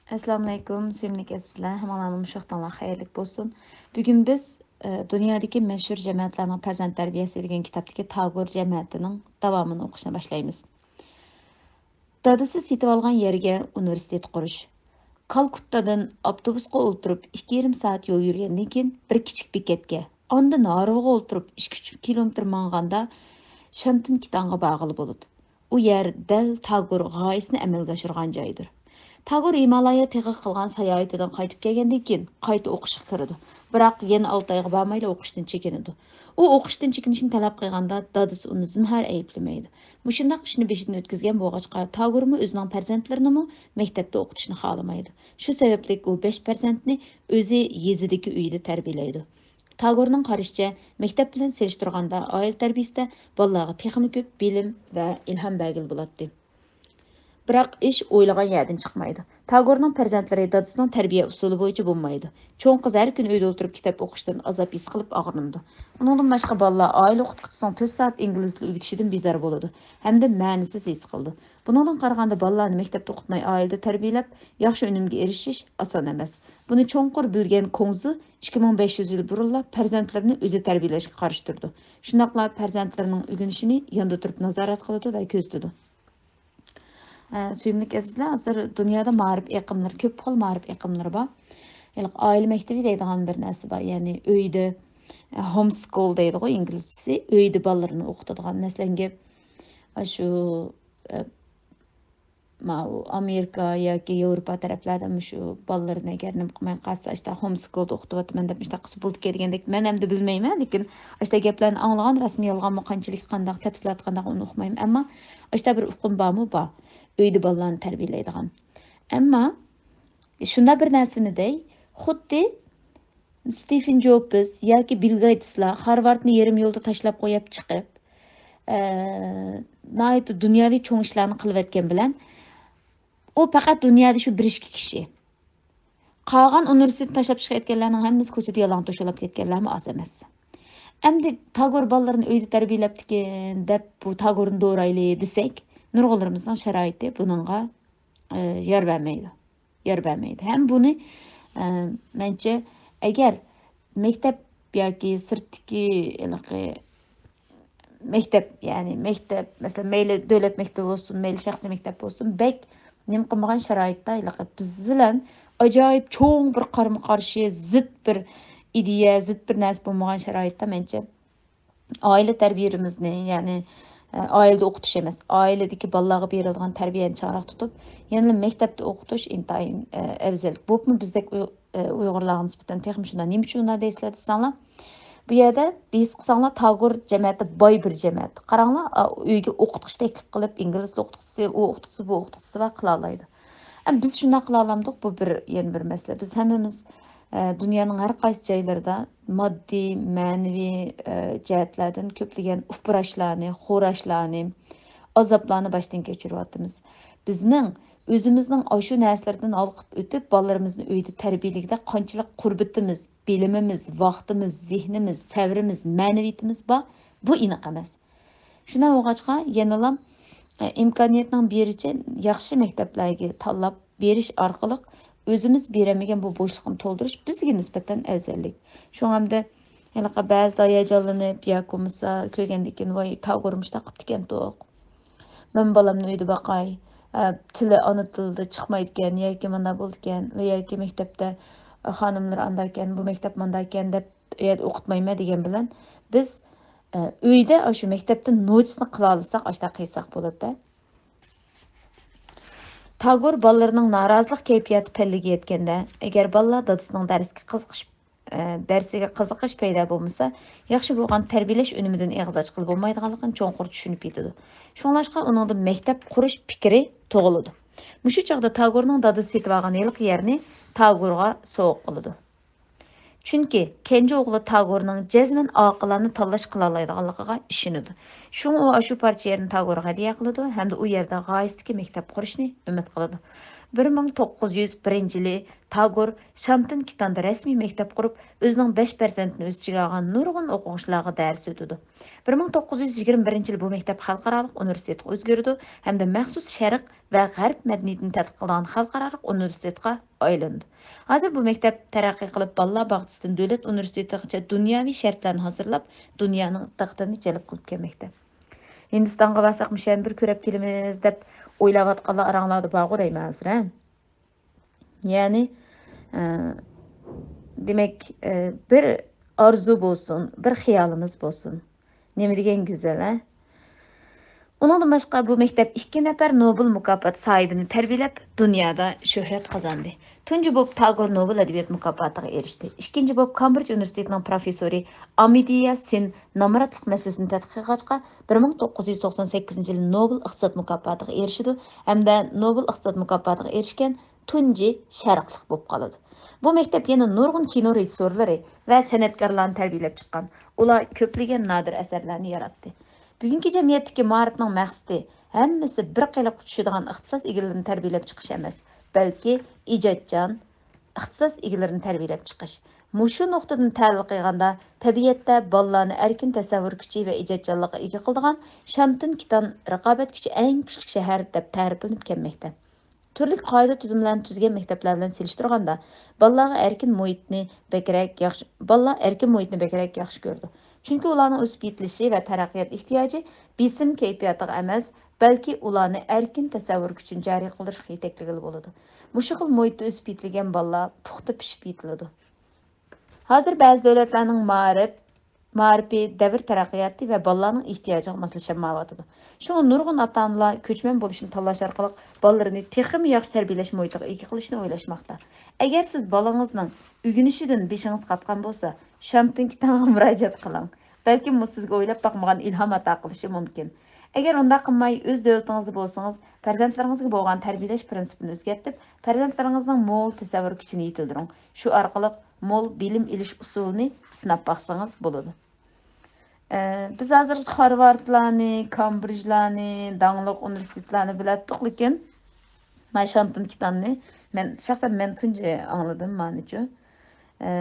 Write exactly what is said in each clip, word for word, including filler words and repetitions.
ئەسسالامۇئەلەيكۇم، سۆيۈملۈك ئەزىزلەر، ھەممىڭلارنىڭ مۇشۇ ۋاقتىڭلار خەيرلىك بولسۇن. بۈگۈن بىز، ئە، دۇنيادىكى مەشھۇر جەمەتلەرنىڭ پەرزەنت تەربىيەسى دېگەن كىتابتىكى تاگور جەمەتىنىڭ داۋامىنى ئوقۇشنى باشلايمىز. دادىسى سېتىۋالغان يەرگە ئۇنىۋېرسىتېت قۇرۇش. كالكۇتتادىن ئاپتوبۇسقا ئولتۇرۇپ ئىككى يېرىم سائەت يول يۈرگەندىن كېيىن، بىر كىچىك بېكەتكە، ئاندىن ھارۋىغا ئولتۇرۇپ ئىككى ئۈچ كىلومېتىر ماڭغاندا، شانتىنكىتانغا بارغىلى بولىدۇ. ئۇ يەر دەل تاگور غايىسىنى ئەمەلگە ئاشۇرغان جايدۇر. تاگور ھىمالايا تېغىغا قىلغان ساياھىتىدىن قايتىپ كەلگەندىن كېيىن قايتا ئوقۇشقا كىرىدۇ. بىراق يەنە ئالتە ئايغا بارمايلا ئوقۇشتىن چېكىنىدۇ. ئۇ ئوقۇشتىن چېكىنىشنى تەلەپ قىلغاندا، دادىسى ئۇنى زىنھار ئەيىبلىمەيدۇ. مۇشۇنداق ئىشنى بېشىدىن ئۆتكۈزگەن بولغاچقا، تاگورمۇ ئۆزىنىڭ پەرزەنتلىرىنىمۇ مەكتەپتە ئوقۇتۇشنى خالىمايدۇ. شۇ سەۋەبلىك ئۇ بەش پەرزەنتنى ئۆزى يېزىدىكى ئۆيىدە تەربىيەلەيدۇ. تاگورنىڭ قارىشىچە، مەكتەپ بىلەن سېلىشتۇرغاندا ئائىلە تەربىيەسىدە بالىلارغا تېخىمۇ كۆپ بىلىم ۋە ئىلھام بەرگىلى بولاتتى. بىراق ئىش ئويلىغان يەردىن چىقمايدۇ. تاگورنىڭ پەرزەنتلىرى دادىسىنىڭ تەربىيە ئۇسۇلى بويىچە بولمايدۇ. چوڭ قىز ھەر كۈنى ئۆيدە ئولتۇرۇپ كىتاب ئوقۇشتىن ئازاب ھېس قىلىپ ئاغرىنىدۇ. ئۇنىڭدىن باشقا بالىلار ئائىلە ئوقۇتقۇچىسىنىڭ تۆت سائەت ئىنگلىز تىلى ئۆگىتىشىدىن بىزار بولىدۇ ھەمدە مەنىسىز ھېس قىلىدۇ. بۇنىڭدىن قارىغاندا، بالىلارنى مەكتەپتە ئوقۇتماي ئائىلىدە تەربىيەلەپ، ياخشى ئۈنۈمگە ئېرىشىش ئاسان ئەمەس. بۇنى چوڭقۇر بىلگەن كۇڭزى ئىككى مىڭ بەش يۈز يىل بۇرۇنلا پەرزەنتلىرىنى ئۆزى تەربىيەلەشكە قارشى تۇرىدۇ. شۇنداقلا پەرزەنتلىرىنىڭ ئۆگىنىشىنى ياندا تۇرۇپ نازارەت قىلىدۇ ۋە كۆزىتىدۇ. ئە، سۆيۈملۈك ئەزىزلەر، ھازىر دۇنيادا مائارىپ ئېقىملىرى، كۆپ خىل مائارىپ ئېقىملىرى بار. ھېلىقى ئائىلە مەكتىۋى دەيدىغان بىر نەرسە بار، يەنى ئۆيدە، ئە، ھوم سكۇل دەيدىغۇ ئىنگلىزچىسى، ئۆيدە بالىلىرىنى ئوقۇتىدىغان. مەسىلەن، گەپ ئاشۇ، ئە، ماۋۇ ئامېرىكا ياكى ياۋروپا تەرەپلەردە مۇشۇ بالىلىرىنى ئەگەر نېمە قىلماي قالسا، ئاشتا ھوم سكۇلدا ئوقۇتۇۋاتىمەن دەپ مۇشۇنداق قىلسا بولىدىكەن دېگەندەك، مەن ئەمدى بىلمەيمەن، لېكىن ئاشتا گەپلەرنى ئاڭلىغان، رەسمىي يالغانمۇ، قانچىلىك قانداق، تەپسىلاتى قانداق، ئۇنى ئۇقمايمەن. ئەمما ئاشتا بىر ئۇقۇم بارمۇ؟ بار. ئۆيدە بالىلارنى تەربىيەلەيدىغان. ئەمما شۇنداق بىر نەرسىنى دەي، خۇددى ستىفېن جوبس ياكى بىل گېيتسلار خارۋاردنى يېرىم يولدا تاشلاپ قويۇپ چىقىپ، ئە، ناھايىتى دۇنياۋى چوڭ ئىشلارنى قىلىۋەتكەن بىلەن، ئۇ پەقەت دۇنيادا شۇ بىر ئىككى كىشى. قالغان ئۇنىۋېرسىتېتنى تاشلاپ چىقىپ كەتكەنلەرنىڭ ھەممىسى كوچىدا يالاڭ توشۇلاپ كەتكەنلەرمۇ ئاز ئەمەس. ئەمدى تاگور بالىلىرىنى ئۆيدە تەربىيەلەپتىكەن دەپ، بۇ تاگورنى دورايلى دېسەك، نۇرغۇنلىرىمىزنىڭ شارائىتى بۇنىڭغا، ئە، يار بەرمەيدۇ. يار بەرمەيدۇ. ھەم بۇنى، ئە، مەنچە، ئەگەر مەكتەپ ياكى سىرتتىكى ھېلىقى مەكتەپ، يەنى مەكتەپ، مەسىلەن، مەيلى دۆلەت مەكتىپى بولسۇن، مەيلى شەخسىي مەكتەپ بولسۇن، بەك نېمە قىلمىغان شارائىتتا، ھېلىقى بىز بىلەن ئاجايىپ چوڭ بىر قارىمۇ قارشى، زىت بىر ئىدىيە، زىت بىر نەرسە بولمىغان شارائىتتا، مەنچە، ئائىلە تەربىيەمىزنى، يەنى، ئە، ئائىلىدە ئوقۇتۇش ئەمەس، ئائىلىدىكى بالىلارغا بېرىدىغان تەربىيەنى چىڭراق تۇتۇپ، يەنىلا مەكتەپتە ئوقۇتۇش ئىنتايىن، ئە، ئەۋزەل. بولۇپمۇ بىزدەك ئۇي-، ئە، ئۇيغۇرلارغا نىسبەتەن تېخىمۇ شۇنداق. نېمە ئۈچۈن ئۇنداق دەيسىلەر دېسەڭلار، بۇ يەردە ھېس قىلساڭلار، تاگور جەمەتى باي بىر جەمەت. قاراڭلار، ئا، ئۆيگە ئوقۇتقۇچى تەكلىپ قىلىپ، ئىنگلىز تىلى ئوقۇتقۇچىسى، ئۇ ئوقۇتقۇچىسى، بۇ ئوقۇتقۇچىسى بار قىلالايدۇ. ئەمما بىز شۇنداق قىلالامدۇق، بۇ بىر، يەنە بىر مەسىلە. بىز ھەممىمىز، ئە، دۇنيانىڭ ھەر قايسى جايلىرىدا ماددىي، مەنىۋى، ئە، جەھەتلەردىن كۆپلىگەن ئۇپراشلارنى، خوراشلارنى، ئازابلارنى باشتىن كەچۈرۈۋاتىمىز. بىزنىڭ ئۆزىمىزنىڭ ئاشۇ نەرسىلەردىن ھالقىپ ئۆتۈپ، بالىلىرىمىزنى ئۆيدە تەربىيەلىگۈدەك قانچىلىك قۇربىتىمىز، بىلىمىمىز، ۋاقتىمىز، زېھنىمىز، سەۋرىمىز، مەنىۋىيىتىمىز بار، بۇ ئېنىق ئەمەس. شۇنداق بولغاچقا، يەنىلا، ئە، ئىمكانىيەتنىڭ بېرىچە ياخشى مەكتەپلەرگە تاللاپ بېرىش ئارقىلىق ئۆزىمىز بېرەلمىگەن بۇ بوشلۇقنى تولدۇرۇش بىزگە نىسبەتەن ئەۋزەللىك. شۇڭا ئەمدى ھېلىقى بەزىلەر ھاياجانلىنىپ ياكى بولمىسا كۆرگەندىن كېيىن، ۋاي، تاگور مۇشۇنداق قىپتىكەنتۇق. مەن بالامنى ئۆيدە باقاي، ئە، تىلى ئانا تىلىدا چىقمايدىكەن ياكى مانداق بولىدىكەن ۋە ياكى مەكتەپتە، ئە، خانىملىرى ئانداقكەن، بۇ مەكتەپ مانداقكەن دەپ ئۇ يەردە ئوقۇتمايمەن دېگەن بىلەن، بىز، ئە، ئۆيدە ئاشۇ مەكتەپتە نوچىسىنى قىلالىساق، ئاشۇنداق قىلساق بولىدۇ. تاگور بالىلىرىنىڭ نارازىلىق كەيپىياتى پەللىگە يەتكەندە، ئەگەر بالىلار دادىسىنىڭ دەرسكە قىزىقىش، ئە، دەرسىگە قىزىقىش پەيدا بولمىسا، ياخشى بولغان تەربىيەلەش ئۈنۈمىدىن ئېغىز ئاچقىلى بولمايدىغانلىقىنى چوڭقۇر چۈشىنىپ يېتىدۇ. شۇڭلاشقا ئۇنىڭدا مەكتەپ قۇرۇش پىكرى تۇغۇلىدۇ. مۇشۇ چاغدا تاگورنىڭ دادىسى سېتىۋالغان ھېلىقى يەرنى تاگورغا سوۋغا قىلىدۇ. چۈنكى كەنجى ئوغلى تاگورنىڭ جەزمەن ئاقىلانە تاللاش قىلالايدىغانلىقىغا ئىشىنىدۇ. شۇڭا ئۇ ئاشۇ پارچە يەرنى تاگورغا ھەدىيە قىلىدۇ ھەمدە ئۇ يەردە غايىسىدىكى مەكتەپ قۇرۇشنى ئۈمىد قىلىدۇ. بىر مىڭ توققۇز يۈز بىرىنچى يىلى تاگور شانتىن كىتاندا رەسمىي مەكتەپ قۇرۇپ، ئۆزىنىڭ بەش پەرزەنتىنى ئۆز ئىچىگە ئالغان نۇرغۇن ئوقۇغۇچىلارغا دەرس ئۆتىدۇ. بىر مىڭ توققۇز يۈز يىگىرمە بىرىنچى يىلى بۇ مەكتەپ خەلقئارالىق ئۇنىۋېرسىتېتقا ئۆزگىرىدۇ ھەمدە مەخسۇس شەرق ۋە غەرب مەدەنىيىتىنى تەتقىق قىلىدىغان خەلقئارالىق ئۇنىۋېرسىتېتقا ئايلىنىدۇ. ھازىر بۇ مەكتەپ تەرەققىي قىلىپ، بالىلار باغچىسىدىن دۆلەت ئۇنىۋېرسىتېتىغىچە دۇنياۋى شەرتلەرنى ھازىرلاپ، دۇنيانىڭ دىققىتىنى جەلپ قىلىپ كەلمەكتە. ھىندىستانغا بارساق، مۇشۇ يەرنى بىر كۆرۈپ كېلىمىز دەپ ئويلاۋاتقانلار ئاراڭلاردا بارغۇ دەيمەن ھازىر، ھە؟ يەنى، ئە، دېمەك، ئە، بىر ئارزۇ بولسۇن، بىر خىيالىمىز بولسۇن. نېمە دېگەن گۈزەل، ھە؟ ئۇنىڭدىن باشقا، بۇ مەكتەپ ئىككى نەپەر نوبېل مۇكاپات ساھىبىنى تەربىيەلەپ، دۇنيادا شۆھرەت قازاندى. تۇنجى بولۇپ تاگور نوبېل ئەدەبىيات مۇكاپاتىغا ئېرىشتى. ئىككىنچى بولۇپ كامبرىج ئۇنىۋېرسىتېتىنىڭ پروفېسسورى ئامىدىيا سىن نامراتلىق مەسىلىسىنى تەتقىق قىلغاچقا، بىر مىڭ توققۇز يۈز توقسان سەككىزىنچى يىلى نوبېل ئىقتىساد مۇكاپاتىغا ئېرىشىدۇ ھەمدە نوبېل ئىقتىساد مۇكاپاتىغا ئېرىشكەن تۇنجى شەرقلىق بولۇپ قالىدۇ. بۇ مەكتەپ يەنە نۇرغۇن كىنو رېژىسسورلىرى ۋە سەنئەتكارلارنى تەربىيەلەپ چىققان. ئۇلار كۆپلىگەن نادىر ئەسەرلەرنى ياراتتى. بۈگۈنكى جەمئىيەتتىكى مائارىپنىڭ مەقسىتى ھەممىسى بىر قېلىپقا چۈشىدىغان ئىختىساس ئىگىلىرىنى تەربىيەلەپ چىقىش ئەمەس، بەلكى ئىجادچان ئىختىساس ئىگىلىرىنى تەربىيەلەپ چىقىش. مۇشۇ نۇقتىدىن تەلىل قىلغاندا، تەبىئەتتە بالىلارنى ئەركىن تەسەۋۋۇر كۈچى ۋە ئىجادچانلىققا ئىگە قىلىدىغان شانتىن كىتان رىقابەت كۈچى ئەڭ كۈچلۈك شەھەر دەپ تەرىپلىنىپ كەلمەكتە. تۈرلۈك قائىدە-تۈزۈملەرنى تۈزگەن مەكتەپلەر بىلەن سېلىشتۇرغاندا، بالىلارغا ئەركىن مۇھىتنى بەكرەك ياخشى، بالىلار ئەركىن مۇھىتنى بەكرەك ياخشى كۆرىدۇ. چۈنكى ئۇلارنىڭ ئۆسۈپ يېتىلىشى ۋە تەرەققىيات ئېھتىياجى بېسىم كەيپىياتىغا ئەمەس، بەلكى ئۇلارنى ئەركىن تەسەۋۋۇر كۈچىنى جارى قىلدۇرۇشقا يېتەكلىگىلى بولىدۇ. مۇشۇ خىل مۇھىتتا ئۆسۈپ يېتىلگەن بالىلار پۇختا پىشىپ يېتىلىدۇ. ھازىر بەزى دۆلەتلەرنىڭ مائارىپ، مائارىپى دەۋر تەرەققىياتى ۋە بالىلارنىڭ ئېھتىياجىغا ماسلىشالمايۋاتىدۇ. شۇڭا نۇرغۇن ئاتا-ئانىلار كۆچمەن بولۇشنى تاللاش ئارقىلىق بالىلىرىنى تېخىمۇ ياخشى تەربىيەلەش مۇھىتىغا ئىگە قىلىشنى ئويلاشماقتا. ئەگەر سىز بالىڭىزنىڭ ئۆگىنىشىدىن بېشىڭىز قاتقان بولسا، شانتىن كىتانغا مۇراجىئەت قىلىڭ. بەلكىم ئۇ سىزگە ئويلاپ باقمىغان ئىلھام ئاتا قىلىشى مۇمكىن. ئەگەر ئۇنداق قىلماي، ئۆز دۆلىتىڭىزدە بولسىڭىز، پەرزەنتلىرىڭىزگە بولغان تەربىيەلەش پىرىنسىپىنى ئۆزگەرتىپ، پەرزەنتلىرىڭىزنىڭ مول تەسەۋۋۇر كۈچىنى يېتىلدۈرۈڭ. شۇ ئارقىلىق مول بىلىم ئېلىش ئۇسۇلىنى سىناپ باقسىڭىز بولىدۇ. ئە، بىز ھازىرغىچە خارۋاردلارنى، كامبرىجلارنى، داڭلىق ئۇنىۋېرسىتېتلارنى بىلەتتۇق، لېكىن مانا شانتىن كىتاننى مەن، شەخسەن مەن تۇنجى ئاڭلىدىم مانىچۇ. ئە،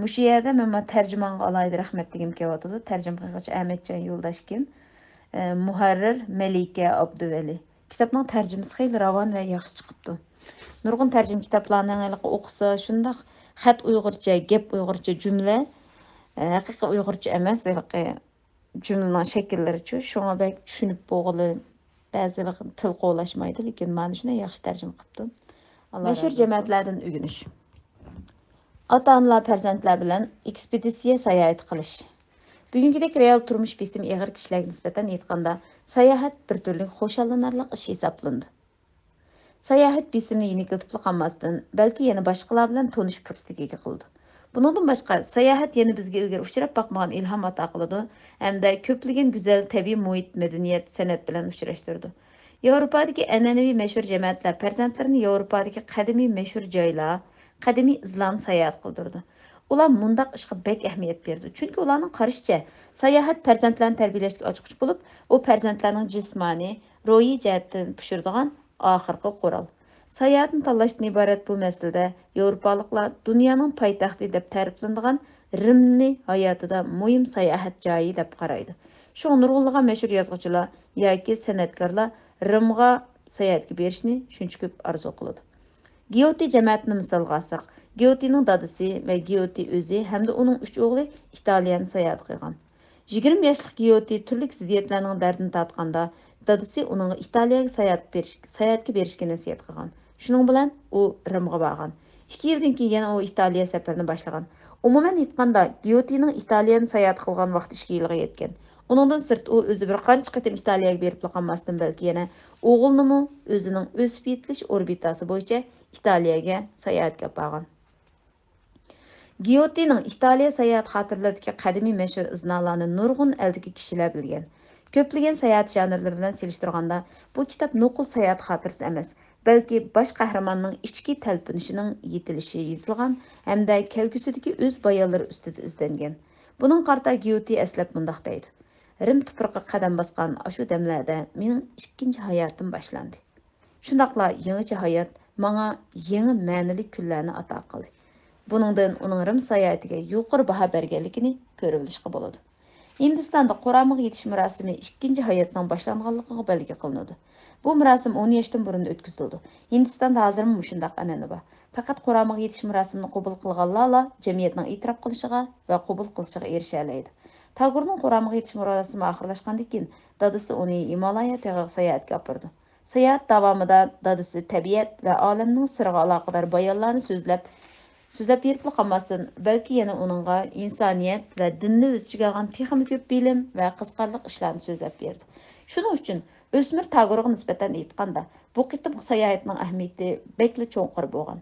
مۇشۇ يەردە مەن مانا تەرجىمانغا ئالاھىدە رەھمەت دېگۈم كېلىۋاتىدۇ. تەرجىمە قىلغۇچى ئەمەتجان يولداشكىن، ئە، مۇھەررىر مەلىكە ئابدۇۋەلى. كىتابنىڭ تەرجىمىسى خېلى راۋان ۋە ياخشى چىقىپتۇ. نۇرغۇن تەرجىمە كىتابلارنىڭ ھېلىقى ئوقۇسا شۇنداق خەت ئۇيغۇرچە، گەپ ئۇيغۇرچە، جۈملە، ئە، ھەقىقىي ئۇيغۇرچە ئەمەس، ھېلىقى جۈملىنىڭ شەكىللىرىچۇ، شۇڭا بەك چۈشىنىپ بولغىلى بەزىلىرى تىل قوغلاشمايدۇ، لېكىن مانا شۇنداق ياخشى تەرجىمە قىپتۇ. ئاللا مەشھۇر رازى بولسۇن. جەمەتلەردىن ئۆگىنىش. ئاتا-ئانىلار پەرزەنتلەر بىلەن ئېكسپېدىتسىيە ساياھىتى قىلىش. بۈگۈنكىدەك رېئال تۇرمۇش بېسىمى ئېغىر كىشىلەرگە نىسبەتەن ئېيتقاندا، ساياھەت بىر تۈرلۈك خۇشاللىنارلىق ئىش ھېسابلىنىدۇ. ساياھەت بېسىمنى يېنىكلىتىپلا قالماستىن، بەلكى يەنە باشقىلار بىلەن تونۇشۇش پۇرسىتىگە ئىگە قىلىدۇ. بۇنىڭدىن باشقا، ساياھەت يەنە بىزگە ئىلگىرى ئۇچراپ باقمىغان ئىلھام ئاتا قىلىدۇ ھەمدە كۆپلىگەن گۈزەل تەبىئىي مۇھىت، مەدەنىيەت، سەنئەت بىلەن ئۇچراشتۇرىدۇ. ياۋروپادىكى ئەنئەنىۋى مەشھۇر جەمەتلەر پەرزەنتلىرىنى ياۋروپادىكى قەدىمىي مەشھۇر جايلار، قەدىمىي ئىزلارنى ساياھەت قىلدۇرىدۇ. ئۇلار مۇنداق ئىشقا بەك ئەھمىيەت بېرىدۇ، چۈنكى ئۇلارنىڭ قارىشىچە، ساياھەت پەرزەنتلەرنى تەربىيەلەشتىكى ئاچقۇچ بولۇپ، ئۇ پەرزەنتلەرنىڭ جىسمانىي، روھىي جەھەتتىن پىشۇرىدىغان ئاخىرقى قورال. ساياھەتنى تاللاشتىن ئىبارەت بۇ مەسىلىدە ياۋروپالىقلار دۇنيانىڭ پايتەختى دەپ تەرىپلىنىدىغان رىمنى ھاياتىدا مۇھىم ساياھەت جايى دەپ قارايدۇ. شۇڭا نۇرغۇنلىغان مەشھۇر يازغۇچىلار ياكى سەنئەتكارلار رىمغا ساياھەتكە بېرىشنى شۇنچە كۆپ ئارزۇ قىلىدۇ. گيوتى جەمەتىنى مىسالغا ئالساق، گيوتىنىڭ دادىسى ۋە گيوتى ئۆزى ھەمدە ئۇنىڭ ئۈچ ئوغلى ئىتالىيەنى ساياھەت قىلغان. يىگىرمە ياشلىق گيوتى تۈرلۈك زىددىيەتلەرنىڭ دەردىنى تارتقاندا، دادىسى ئۇنىڭغا ئىتالىيەگە ساياھەت بېرىش، ساياھەتكە بېرىشكە نەسىھەت قىلغان. شۇنىڭ بىلەن ئۇ رىمغا بارغان. ئىككى يىلدىن كېيىن يەنە ئۇ ئىتالىيە سەپىرىنى باشلىغان. ئومۇمەن ئېيتقاندا، گيوتىنىڭ ئىتالىيەنى ساياھەت قىلغان ۋاقتى ئىككى يىلغا يەتكەن. ئۇنىڭدىن سىرت، ئۇ ئۆزى بىر قانچە قېتىم ئىتالىيەگە بېرىپلا قالماستىن، بەلكى يەنە ئوغلىنىمۇ ئۆزىنىڭ ئۆسۈپ يېتىلىش ئوربىتاسى بويىچە ئىتالىيەگە ساياھەتكە ئاپارغان. گيوتىنىڭ ئىتالىيە ساياھەت خاتىرىلىرىدىكى قەدىمىي مەشھۇر ئىزنالارنى نۇرغۇن ئەلدىكى كىشىلەر بىلگەن. كۆپلىگەن ساياھەت ژانىرلىرى بىلەن سېلىشتۇرغاندا، بۇ كىتاب نوقۇل ساياھەت خاتىرىسى ئەمەس، بەلكى باش قەھرىماننىڭ ئىچكى تەلپۈنۈشىنىڭ يېتىلىشى يېزىلغان ھەمدە كەلگۈسىدىكى ئۆز بايانلىرى ئۈستىدە ئىزدەنگەن. بۇنىڭغا قارىتا گيوتى ئەسلەپ مۇنداق دەيدۇ: رىم تۇپرىقىغا قەدەم باسقان ئاشۇ دەملەردە مېنىڭ ئىككىنچى ھاياتىم باشلاندى. شۇنداقلا يېڭىچە ھايات ماڭا يېڭى مەنىلىك كۈنلەرنى ئاتا قىلدى. بۇنىڭدىن ئۇنىڭ رىم ساياھىتىگە يۇقىرى باھا بەرگەنلىكىنى كۆرۈۋېلىشقا بولىدۇ. ھىندىستاندا قۇرامىغا يېتىش مۇراسىمى ئىككىنچى ھاياتنىڭ باشلانغانلىقىغا بەلگە قىلىنىدۇ. بۇ مۇراسىم ئون ياشتىن بۇرۇن ئۆتكۈزۈلىدۇ. ھىندىستاندا ھازىرمۇ مۇشۇنداق ئەنئەنە بار. پەقەت قۇرامىغا يېتىش مۇراسىمىنى قوبۇل قىلغانلارلا جەمئىيەتنىڭ ئېتىراپ قىلىشىغا ۋە قوبۇل قىلىشىغا ئېرىشەلەيدى. تاگورنىڭ قۇرامىغا يېتىش مۇراسىمى ئاخىرلاشقاندىن كېيىن، دادىسى ئۇنى ھىمالايا تېغىغا ساياھەتكە ئاپىرىدۇ. ساياھەت داۋامىدا دادىسى تەبىئەت ۋە ئالەمنىڭ سىرىغا ئالاقىدار بايانلارنى سۆزلەپ، سۆزلەپ بېرىپلا قالماستىن، بەلكى يەنە ئۇنىڭغا ئىنسانىيەت ۋە دىننى ئۆز ئىچىگە ئالغان تېخىمۇ كۆپ بىلىم ۋە قىزىقارلىق ئىشلارنى سۆزلەپ بېرىدۇ. شۇنىڭ ئۈچۈن ئۆسمۈر تاگورغا نىسبەتەن ئېيتقاندا، بۇ قېتىمقى ساياھەتنىڭ ئەھمىيىتى بەكلا چوڭقۇر بولغان.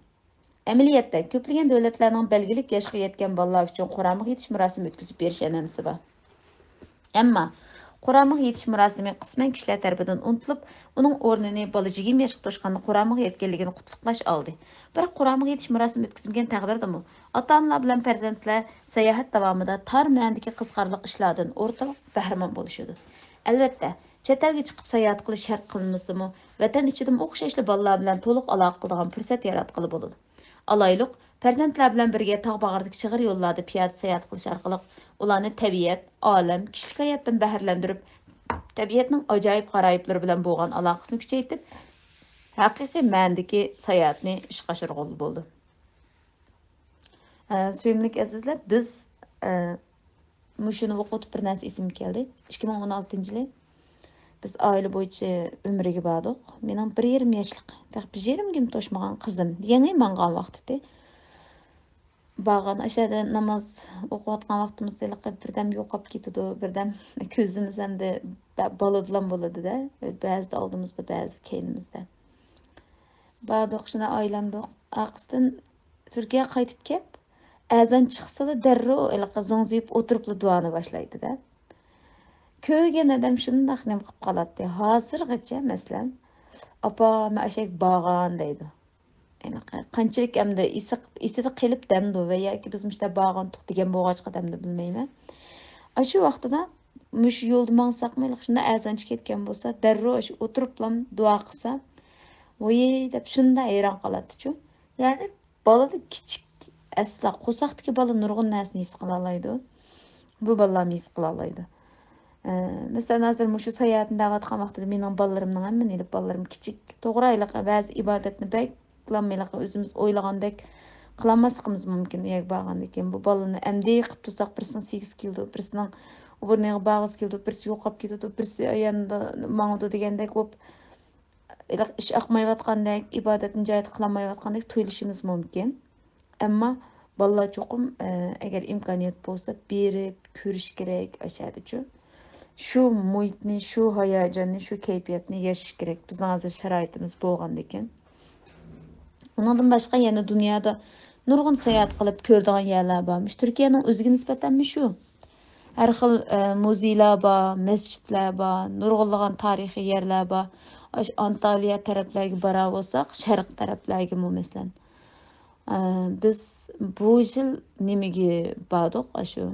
ئەمەلىيەتتە، كۆپلىگەن دۆلەتلەرنىڭ بەلگىلىك ياشقا يەتكەن بالىلار ئۈچۈن قۇرامىغا يېتىش مۇراسىمى ئۆتكۈزۈپ بېرىش ئەنئەنىسى بار. ئەمما قۇرامىغا يېتىش مۇراسىمى قىسمەن كىشىلەر تەرىپىدىن ئۇنتۇلۇپ، ئۇنىڭ ئورنىنى بالا يىگىرمە ياشقا توشقاندا قۇرامىغا يەتكەنلىكىنى قۇتلۇقلاش ئالدى. بىراق قۇرامىغا يېتىش مۇراسىمى ئۆتكۈزۈلگەن تەقدىردىمۇ، ئاتا-ئانىلار بىلەن پەرزەنتلەر ساياھەت داۋامىدا تار مەنىدىكى قىزىقارلىق ئىشلاردىن ئورتاق بەھرىمەن بولۇشىدۇ. ئەلۋەتتە، چەت ئەلگە چىقىپ ساياھەت قىلىش شەرت قىلىنمىسىمۇ، ۋەتەن ئىچىدىمۇ ئوخشاشلا بالىلار بىلەن تولۇق ئالاقە قىلىدىغان پۇرسەت ياراتقىلى بولىدۇ. ئالايلۇق، پەرزەنتلەر بىلەن بىرگە تاغ باغرىدىكى چىغىر يوللاردا پىيادە ساياھەت قىلىش ئارقىلىق ئۇلارنى تەبىئەت، ئالەم، كىشىلىك ھاياتتىن بەھرىلەندۈرۈپ، تەبىئەتنىڭ ئاجايىپ غارايىپلىرى بىلەن بولغان ئالاقىسىنى كۈچەيتىپ، ھەقىقىي مەنىدىكى ساياھەتنى ئىشقا ئاشۇرغىلى بولىدۇ. ئە، سۆيۈملۈك ئەزىزلەر، بىز، ئە، مۇشۇنى ئوقۇۋېتىپ بىر نەرسە ئېسىمگە كەلدى. ئىككى مىڭ ئون ئالتىنچى يىلى بىز ئائىلە بويىچە ئۈمرىگە باردۇق. مېنىڭ بىر يېرىم ياشلىق، تېخى بىر يېرىمگىمۇ توشمىغان قىزىم، يېڭى ماڭغان ۋاقتىتى. بارغان ئاشۇ يەردە ناماز ئوقۇۋاتقان ۋاقتىمىزدا ھېلىقى بىردەم يوقاپ كېتىدۇ، بىردەم كۆزىمىز ئەمدى بە-، بالىدىلا بولىدۇ-دە، بەزىدە ئالدىمىزدا، بەزىدە كەينىمىزدە. باردۇق، شۇنداق ئايلاندۇق. ئارقىسىدىن تۈركىيەگە قايتىپ كەپ، ئەزان چىقسىلا دەررۇ ھېلىقى زوڭزىيىپ ئولتۇرۇپلا دۇئانى باشلايدۇ-دە. كۆرگەن ئادەم شۇنداق نېمە قىلىپ قالاتتى. ھازىرغىچە، مەسىلەن، «ئاپا، مەن ئەشەگە بارغان» دەيدۇ. ھېلىقى قانچىلىك ئەمدى ئېسى-، ئېسىدە قېلىپ دەمدۇ ۋە ياكى بىز مۇشۇنداق بارغانتۇق دېگەن بولغاچقا دەمدۇ بىلمەيمەن. ئاشۇ ۋاقتىدا مۇشۇ يولدا ماڭساقمۇ، ھېلىقى شۇنداق ئەزان چىقىپ كەتكەن بولسا، دەررۇ ئاشۇ ئولتۇرۇپلا دۇئا قىلسا، ۋوي دەپ شۇنداق ھەيران قالاتتىچۇ. يەنى بالىدا كىچىك، ئەسلا قورساقتىكى بالا نۇرغۇن نەرسىنى ھېس قىلالايدۇ. بۇ بالىلارمۇ ھېس قىلالايدۇ. ئە، مەسىلەن، ھازىر مۇشۇ ساياھەتنى دەۋاتقان ۋاقتىدا مېنىڭ بالىلىرىمنىڭ ھەممىنى ئېلىپ، بالىلىرىم كىچىك. توغرا، ھېلىقى بەزى ئىبادەتنى بەكلا ھېلىقى ئۆزىمىز ئويلىغاندەك قىلالماسلىقىمىز مۇمكىن ئۇ يەرگە بارغاندىن كېيىن. بۇ بالىنى ئەمدى قىلىپ تۇرساق، بىرسىنىڭ سىيگۈسى كېلىدۇ، بىرسىنىڭ ئورنىغا بارغۇسى كېلىدۇ، بىرسى يوقاپ كېتىدۇ، بىرسى ياندا ماڭىدۇ دېگەندەك بولۇپ، ھېلىقى ئىش ئاقمايۋاتقاندەك، ئىبادەتنى جايىدا قىلالمايۋاتقاندەك تۇيۇلۇشىمىز مۇمكىن. ئەمما بالىلار چوقۇم، ئە، ئەگەر ئىمكانىيەت بولسا، بېرىپ كۆرۈش كېرەك، ئاشۇ يەردىچۇ. شۇ مۇھىتنى، شۇ ھاياجاننى، شۇ كەيپىياتنى ياشاش كېرەك. بىزنىڭ ھازىر شارائىتىمىز بولغاندىكىن. ئۇنىڭدىن باشقا يەنە دۇنيادا نۇرغۇن ساياھەت قىلىپ كۆرىدىغان يەرلەر بار. مۇشۇ تۈركىيەنىڭ ئۆزىگە نىسبەتەنمۇ شۇ. ھەر خىل، ئە، مۇزېيلار بار، مەسچىتلەر بار، نۇرغۇنلىغان تارىخىي يەرلەر بار. ئاشۇ ئانتالىيە تەرەپلەرگە بارار بولساق، شەرق تەرەپلەرگىمۇ، مەسىلەن. ئە، بىز بۇ يىل نېمىگە باردۇق؟ ئاشۇ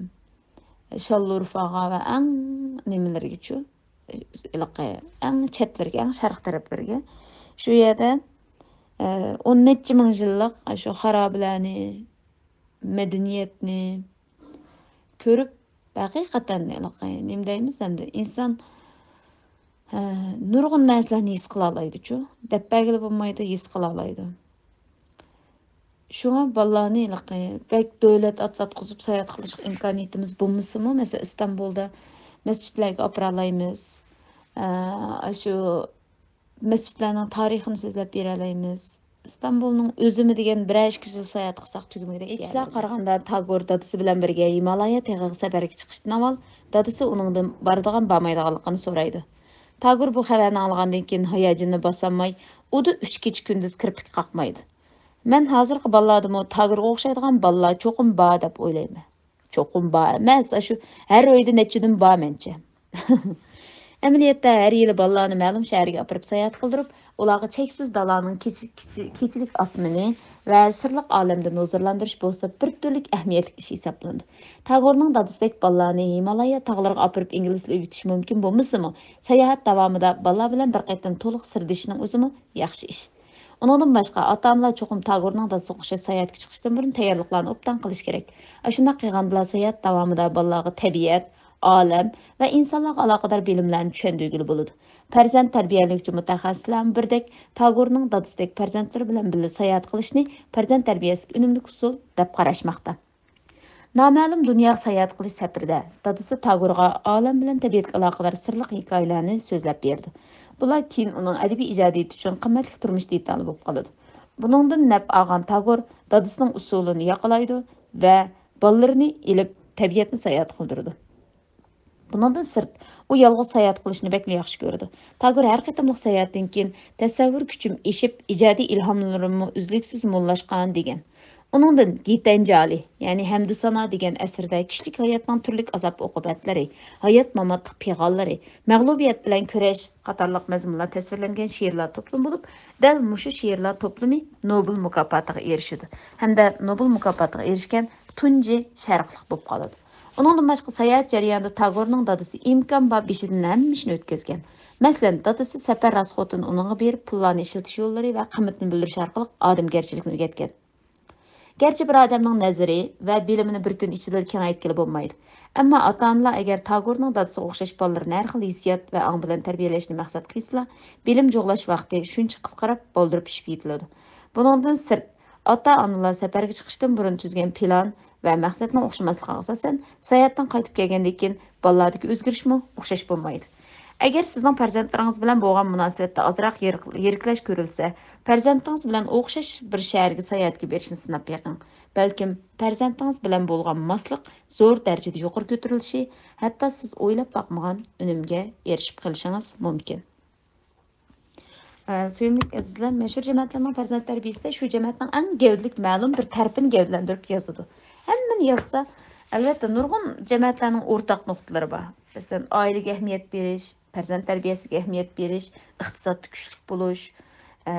شانلۇرفاغا ۋە ئەڭ نېمىلىرىگىچۇ، ھېلىقى ئەڭ چەتلىرىگە، ئەڭ شەرق تەرەپلىرىگە. شۇ يەردە، ئە، ئون نەچچە مىڭ يىللىق شۇ خارابىلەرنى، مەدەنىيەتنى كۆرۈپ، ھەقىقەتەن ھېلىقى نېمە دەيمىز ئەمدى، ئىنسان، ئە، نۇرغۇن نەرسىلەرنى ھېس قىلالايدۇچۇ. دەپ بەرگىلى بولمايدۇ، ھېس قىلالايدۇ. شۇڭا بالىلارنى ھېلىقى بەك دۆلەت ئاتلاتقۇزۇپ ساياھەت قىلىشقا ئىمكانىيىتىمىز بولمىسىمۇ، مەسىلەن، ئىستانبۇلدا مەسچىتلەرگە ئاپىرالايمىز. ئە، ئاشۇ مەسچىتلەرنىڭ تارىخىنى سۆزلەپ بېرەلەيمىز. ئىستانبۇلنىڭ ئۆزىمۇ دېگەن بىرەر ئىككى يىل ساياھەت قىلساق تۈگىمىگۈدەك. ئېيتىشلارغا قارىغاندا، تاگور دادىسى بىلەن بىرگە ھىمالايا تېغىغا سەپەرگە چىقىشتىن ئاۋۋال دادىسى ئۇنىڭدىن بارىدىغان بارمايدىغانلىقىنى سورايدۇ. تاگور بۇ خەۋەرنى ئاڭلىغاندىن كېيىن ھاياجىنىنى باسالماي، ئۇدا ئۈچ كېچە كۈندۈز كىرپىك قاقمايدۇ. مەن ھازىرقى بالىلاردىمۇ تاگورغا ئوخشايدىغان بالىلار چوقۇم بار دەپ ئويلايمەن. چوقۇم بار ئەمەس، ئاشۇ ھەر ئۆيدە نەچچىدىن بار مەنچە. ئەمەلىيەتتە ھەر يىلى بالىلارنى مەلۇم شەھەرگە ئاپىرىپ ساياھەت قىلدۇرۇپ، ئۇلارغا چەكسىز دالانىڭ كېچە-، كېچە-، كېچىلىك ئاسمىنى ۋە سىرلىق ئالەمدىن ھۇزۇرلاندۇرۇش بولسا بىر تۈرلۈك ئەھمىيەتلىك ئىش ھېسابلىنىدۇ. تاگورنىڭ دادىسىدەك بالىلارنى ھىمالايا تاغلىرىغا ئاپىرىپ ئىنگلىز تىلى ئۆگىتىش مۇمكىن بولمىسىمۇ، ساياھەت داۋامىدا بالىلار بىلەن بىر قېتىم تولۇق سىردىشىشنىڭ ئۆزىمۇ ياخشى ئىش. ئۇنىڭدىن باشقا، ئاتا-ئانىلار چوقۇم تاگورنىڭ دادىسىغا ئوخشاش ساياھەتكە چىقىشتىن بۇرۇن تەييارلىقلارنى ئوبدان قىلىشى كېرەك. ئاشۇنداق قىلغاندىلا ساياھەت داۋامىدا بالىلارغا تەبىئەت، ئالەم ۋە ئىنسانلارغا ئالاقىدار بىلىملەرنى چۈشەندۈرگىلى بولىدۇ. پەرزەنت تەربىيەلىگۈچى مۇتەخەسسىسلەرمۇ بىردەك تاگورنىڭ دادىسىدەك پەرزەنتلىرى بىلەن بىللە ساياھەت قىلىشنى پەرزەنت تەربىيەسىدىكى ئۈنۈملۈك ئۇسۇل دەپ قاراشماقتا. نامەلۇم دۇنياغا ساياھەت قىلىش سەپىرىدە دادىسى تاگورغا ئالەم بىلەن تەبىئەتكە ئالاقىدار سىرلىق ھېكايىلەرنى سۆزلەپ بېرىدۇ. بۇلار كېيىن ئۇنىڭ ئەدەبىي ئىجادىيىتى ئۈچۈن قىممەتلىك تۇرمۇش دېتالى بولۇپ قالىدۇ. بۇنىڭدىن نەپ ئالغان تاگور دادىسىنىڭ ئۇسۇلىنى ياقلايدۇ ۋە بالىلىرىنى ئېلىپ تەبىئەتنى ساياھەت قىلدۇرىدۇ. بۇنىڭدىن سىرت، ئۇ يالغۇز ساياھەت قىلىشنى بەكلا ياخشى كۆرىدۇ. تاگور ھەر قېتىملىق ساياھەتتىن كېيىن تەسەۋۋۇر كۈچۈم ئېشىپ، ئىجادىي ئىلھاملىرىممۇ ئۈزلۈكسىز موللاشقان دېگەن. ئۇنىڭدىن گىتەنجالى، يەنى ھەمدۇسانا دېگەن ئەسىرىدە كىشىلىك ھاياتنىڭ تۈرلۈك ئازاب-ئوقۇبەتلىرى، ھايات-ماماتلىق پىغانلىرى، مەغلۇبىيەت بىلەن كۈرەش قاتارلىق مەزمۇنلار تەسۋىرلەنگەن شېئىرلار توپلىمى بولۇپ، دەل مۇشۇ شېئىرلار توپلىمى نوبېل مۇكاپاتىغا ئېرىشىدۇ ھەمدە نوبېل مۇكاپاتىغا ئېرىشكەن تۇنجى شەرقلىق بولۇپ قالىدۇ. ئۇنىڭدىن باشقا، ساياھەت جەريانىدا تاگورنىڭ دادىسى ئىمكان بار بېشىدىن ھەممە ئىشنى ئۆتكۈزگەن. مەسىلەن، دادىسى سەپەر راسخوتىنى ئۇنىڭغا بېرىپ، پۇللارنى ئىشلىتىش يوللىرى ۋە قىممىتىنى بىلدۈرۈش ئارقىلىق ئادەمگەرچىلىكنى ئۆگەتكەن. گەرچە بىر ئادەمنىڭ نەزىرى ۋە بىلىمىنى بىر كۈن ئىچىدىلا كېڭەيتكىلى بولمايدۇ. ئەمما ئاتا-ئانىلار ئەگەر تاگورنىڭ دادىسىغا ئوخشاش بالىلىرىنى ھەر خىل ھېسسىيات ۋە ئاڭ بىلەن تەربىيەلەشنى مەقسەت قىلسىلا، بىلىم جۇغلاش ۋاقتى شۇنچە قىسقىراپ، بالدۇر پىشىپ يېتىلىدۇ. بۇنىڭدىن سىرت، ئاتا-ئانىلار سەپەرگە چىقىشتىن بۇرۇن تۈزگەن پىلان ۋە مەقسەتنىڭ ئوخشىماسلىقىغا ئاساسەن، ساياھەتتىن قايتىپ كەلگەندىن كېيىن بالىلاردىكى ئۆزگىرىشمۇ ئوخشاش بولمايدۇ. ئەگەر سىزنىڭ پەرزەنتلىرىڭىز بىلەن بولغان مۇناسىۋەتتە ئازراق يىرىق-، يىرىكلەش كۆرۈلسە، پەرزەنتىڭىز بىلەن ئوخشاش بىر شەھەرگە ساياھەتكە بېرىشنى سىناپ بېقىڭ. بەلكىم پەرزەنتىڭىز بىلەن بولغان ماسلىق زور دەرىجىدە يۇقىرى كۆتۈرۈلۈشى، ھەتتا سىز ئويلاپ باقمىغان ئۈنۈمگە ئېرىشىپ قېلىشىڭىز مۇمكىن. ئە، سۆيۈملۈك ئەزىزلەر، مەشھۇر جەمەتلەرنىڭ پەرزەنت تەربىيەسىدە شۇ جەمەتنىڭ ئەڭ گەۋدىلىك مەلۇم بىر تەرىپىنى گەۋدىلەندۈرۈپ يازىدۇ. ھەممىنى يازسا، ئەلۋەتتە، نۇرغۇن جەمەتلەرنىڭ ئورتاق نۇقتىلىرى بار. مەسىلەن، ئائىلىگە ئەھمىيەت بېرىش، پەرزەنت تەربىيەسىگە ئەھمىيەت بېرىش، ئىقتىسادتا كۈچلۈك بولۇش، ئە،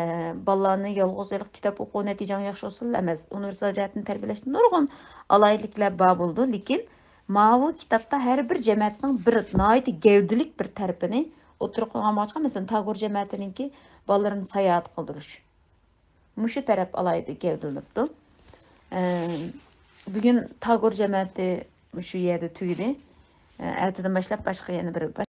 بالىلارنى يالغۇز ھېلىقى كىتاب ئوقۇ نەتىجەڭ ياخشى بولسىلا ئەمەس، ئۇنىۋېرسال جەھەتتىن تەربىيەلەشتە نۇرغۇن ئالاھىدىلىكلەر بار بولىدۇ. لېكىن ماۋۇ كىتابتا ھەر بىر جەمەتنىڭ بىر ناھايىتى گەۋدىلىك بىر تەرىپىنى ئوتتۇرىغا قويغان بولغاچقا، مەسىلەن، تاگور جەمەتىنىڭكى بالىلىرىنى ساياھەت قىلدۇرۇش. مۇشۇ تەرەپ ئالاھىدە گەۋدىلىنىپتۇ. ئە، بۈگۈن تاگور جەمەتى مۇشۇ يەردە تۈگىدى. ئە، ئەتىدىن باشلاپ باشقا يەنە بىر